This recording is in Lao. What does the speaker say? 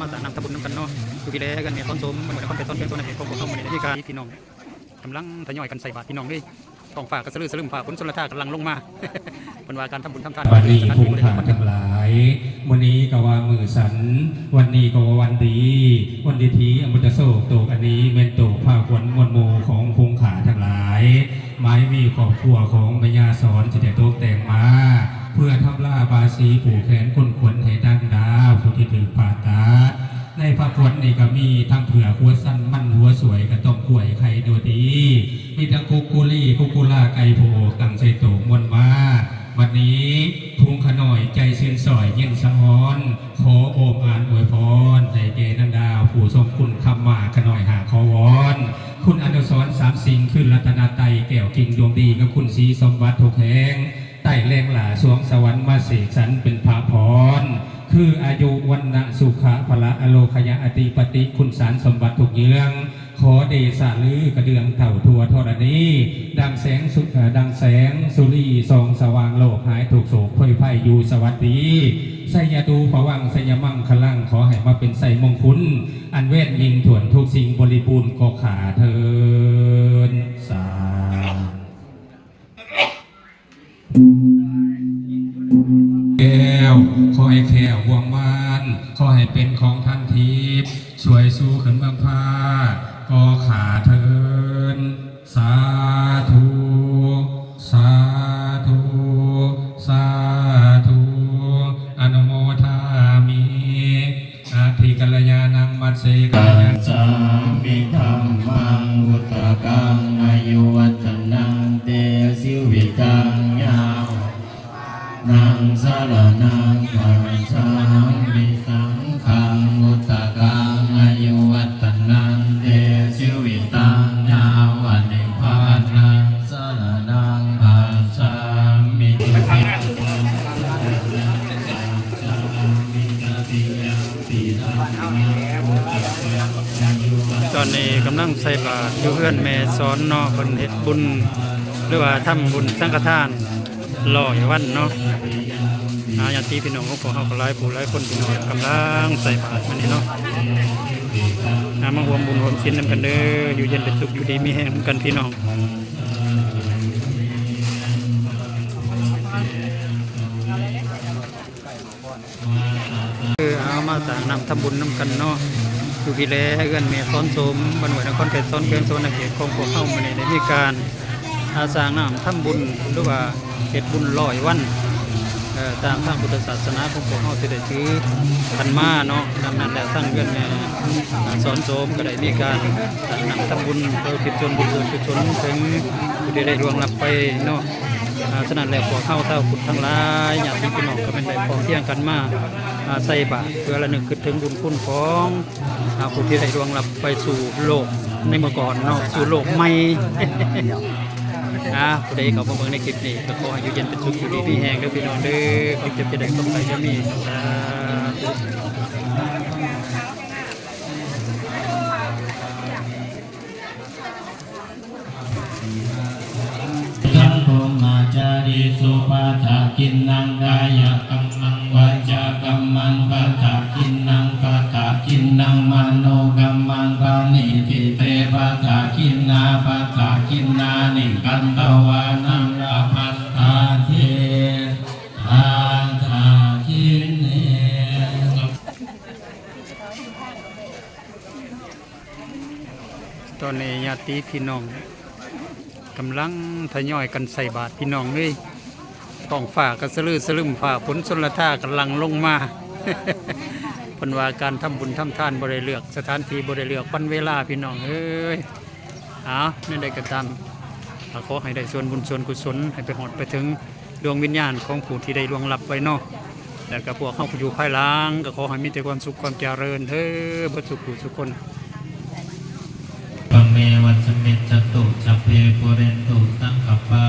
ມາສາດນ້ຳທຳບຸນນຳກັນເນາະ ຢູ່ພີ້ແຫຼະ ເຮືອນແມ່ສອນສົມ ບ້ານຫ້ວຍນະຄອນໄພສອນ ແຂວງສະຫວັນນະເຂດ ຂອງພວກເຮົາມື້ນີ້ ໄດ້ມີການ ພີ່ນ້ອງກຳລັງທະຍອຍກັນໃສ່ບາດ ພີ່ນ້ອງເອີຍ ທ້ອງຟ້າກໍສະເຫຼີສະລຶມ ຟ້າຝົນຊົນລະທາກຳລັງລົງມາ ເພິ່ນວ່າການທຳບຸນທຳທານ ບັດນີ້ຜູ້ຂ້າທັງຫຼາຍ ມື້ນີ້ກໍວ່າມື້ສັນ ວັນນີ້ກໍວ່າວັນດີ ວັນດີທີ່ອະມຸດຕະໂຊກໂຕກ ອັນນີ້ແມ່ນໂຕກພາຂວັນມ່ວນໝູ່ຂອງຜູ້ຂ້າທັງຫຼາຍ ໝາຍມີຄອບຄົວຂອງແມ່ຍ່າສອນ ທີ່ໄດ້ຕົກແຕ່ງມາ ເພື່ອທຳລາບາສີຜູກແຂນຄົນຂວັນໃຫ້ນາງດາວ ຜູ້ທີ່ຖືກຜ່າຕັດ ໃນພາຂວັນນີ້ກໍມີທັງເຜືອກຫົວສັນ ມັນຫົວສວຍ ກະຕ້ອມກ້ວຍ ໄຂ່ໜວດດີ ມີທັງກຸກກຸລີ ກຸກກຸລາ ໄກ່ໂພກ ຕັ້ງໃສ່ໂຕກມ່ວນມາ ບັດນີ້ ທຸງຂະນ້ອຍໃຈຊື່ນຊ້ອຍ ເຢັນສະອອນ ຂໍໂອມອານອວຍພອນໃຫ້ແກ່ນາງດາວ ຜູ້ຊົງຄຸນຄຳມາ ຂະນ້ອຍຫາກຂໍວອນ ຄຸນອະນຸສອນສາມສິງ ຄືລັດຕະນະໄຕ ແກ້ວກິ່ງດວງດີ ກັບຄຸນສີສົມບັດ ທຸກແຫ່ງ ໃຕ້ແລງຫຼ້າສວງສະຫວັນ ມາເສກສັນເປັນພະພອນ ຄືອາຍຸ ວັນນະ ສຸຂະ ພະລະ ອາໂລຄະຍະ ອະທິປະຕິ ຄຸນສານສົມບັດທຸກເຍືອງ ຂໍເດຊະລືກະເດືອງເທົ່າທົ່ວທໍລະນີ ດັ່ງແສງສຸ ເອີ ດັ່ງແສງສຸລີສ່ອງສະຫວ່າງໂລກ ຫາຍທຸກໂສກໂພຍໄພຢູ່ສະຫວັດດີ ໄຊຍະຕູປະວັງ ໄຊຍະມັງຄະລັງ ຂໍໃຫ້ມາເປັນໄຊມົງຄຸນ ອັນແວ່ນຍິ່ງຖ້ວນທຸກສິ່ງບໍລິບູນກໍຂ້າເທີນ ສາ ແກ້ວ ຂໍໃຫ້ແຄ້ວບ່ວງບານ ຂໍໃຫ້ເປັນຂອງທັນທິບ ຊ່ວຍຊູຂຶ້ນເມືອງຟ້າກໍຂ້າເທີນ ສາທຸ ສາທຸ ສາທຸ ອະນຸໂມທາມິ ອະທິກັນລະຍານັງ ມັດເສກັນລະຍາ ສາມິ ທຳມັງ ພຸດທະກັງ ອາຍຸວັດທະນັງ ເຕ ຊີວິຕັງ ຍາວະ ນັງ ສະລະນັງ ຄັດສາມິ ສັງຄັງ ພຸດທະກັງ ອາຍຸວັດທະນັງ ເຕ ຊີວິຕັງ ຍາວະ ນິບພານັງ ສະລະນັງ ຄັດສາມິ ທຸຕິຍະ ຕອນນີ້ກຳລັງໃສ່ບາດຢູ່ເຮືອນແມ່ສອນເນາະ ເພິ່ນເຮັດບຸນ ຫຼືວ່າທຳບຸນສັງຄະທານຮ້ອຍວັນເນາະ ອາ ຍາດຕິພີ່ນ້ອງຂອງພວກເຮົາກໍຫຼາຍຜູ້ຫຼາຍຄົນ ພີ່ນ້ອງກຳລັງໃສ່ບາດມື້ນີ້ເນາະ ອາ ມາຮ່ວມບຸນຮ່ວມສິນນຳກັນເດີ ຢູ່ເຢັນເປັນສຸກ ຢູ່ດີມີແຮງນຳກັນ ພີ່ນ້ອງ. ເອີ ເອົາ ມາສາດນ້ຳທຳບຸນນຳກັນເນາະ ຢູ່ພີ້ແຫຼະ ເຮືອນແມ່ສອນສົມ ບ້ານຫ້ວຍນະຄອນໄກສອນ ແຂວງສະຫວັນນະເຂດ ຂອງພວກເຮົາມື້ນີ້ ໄດ້ມີການ ອາ ສາດນ້ຳທຳບຸນ ຫຼືວ່າເຮັດບຸນຮ້ອຍວັນ ເອີ ຕາມທາງພຸດທະສາສະໜາຂອງພວກເຮົາທີ່ໄດ້ຖືກັນມາເນາະ ດັ່ງນັ້ນແລ້ວ ທາງເຮືອນແມ່ ອາ ສອນສົມກໍໄດ້ມີການ ສາດນ້ຳທຳບຸນ ເພື່ອອຸທິດສ່ວນບຸນສ່ວນກຸສົນເຖິງຜູ້ທີ່ໄດ້ລ່ວງລັບໄປເນາະ ອາ ສະນັ້ນແລ້ວ ພວກເຮົາຊາວພຸດທັງຫຼາຍ ຍາດຕິພີ່ນ້ອງ ກໍແມ່ນໄດ້ພ້ອມພຽງກັນມາ ອາ ໃສ່ບາດ ເພື່ອລະນຶກຄິດເຖິງບຸນຄຸນຂອງ ອາ ຜູ້ທີ່ໄດ້ລ່ວງລັບໄປສູ່ໂລກໃນເມື່ອກ່ອນເນາະ ສູ່ໂລກໃໝ່ ອາ ຜູ້ໃດເຂົ້າມາເບິ່ງໃນຄລິບນີ້ ກໍຂໍໃຫ້ຢູ່ເຢັນເປັນສຸກ ຢູ່ດີມີແຮງເດີພີ່ນ້ອງເດີ ຄວາມເຈັບຢ່າໄດ້ ຄວາມໄຂ້ຢ່າມີ ສາທຸ. ທັງພົມມະຈາຣີສຸ ປະທະກິນນັງ ກາຍະກັມມັງ ວາຈາກັມມັງ ປະທະກິນນັງ ປະທະກິນນັງ ມະໂນກັມມັງ ປະນິທິເຕ ປະທະກິນນາ ປະທະກິນນານິ ຄັນທະວານັງ ອະພັດຖາເທ ປະທະກິນເນ. ຕອນນີ້ຍາດຕິພີ່ນ້ອງກຳລັງທະຍອຍກັນໃສ່ບາດ ພີ່ນ້ອງເອີຍ ທ້ອງຟ້າກໍສະເຫຼີສະລຶມ ຟ້າຝົນຊົນລະທາກຳລັງລົງມາ ເພິ່ນວ່າການທຳບຸນທຳທານບໍ່ໄດ້ເລືອກສະຖານທີ່ ບໍ່ໄດ້ເລືອກວັນເວລາ ພີ່ນ້ອງເອີຍ ເອົາ ແນວໃດກໍຕາມ ກໍຂໍໃຫ້ໄດ້ສ່ວນບຸນສ່ວນກຸສົນ ໃຫ້ໄປຮອດໄປເຖິງ ດວງວິນຍານຂອງຜູ້ທີ່ໄດ້ລ່ວງລັບໄປເນາະ ແລ້ວກໍພວກເຮົາຜູ້ຢູ່ພາຍຫຼັງ ກໍຂໍໃຫ້ມີແຕ່ຄວາມສຸກຄວາມຈະເລີນເທີ້ ເບິດສູ່ຜູ້ສູ່ຄົນ. ປະເມວະສະມິດສະຕຸ ສັບເພ ປູເຣນຕຸ ສັງກະປາ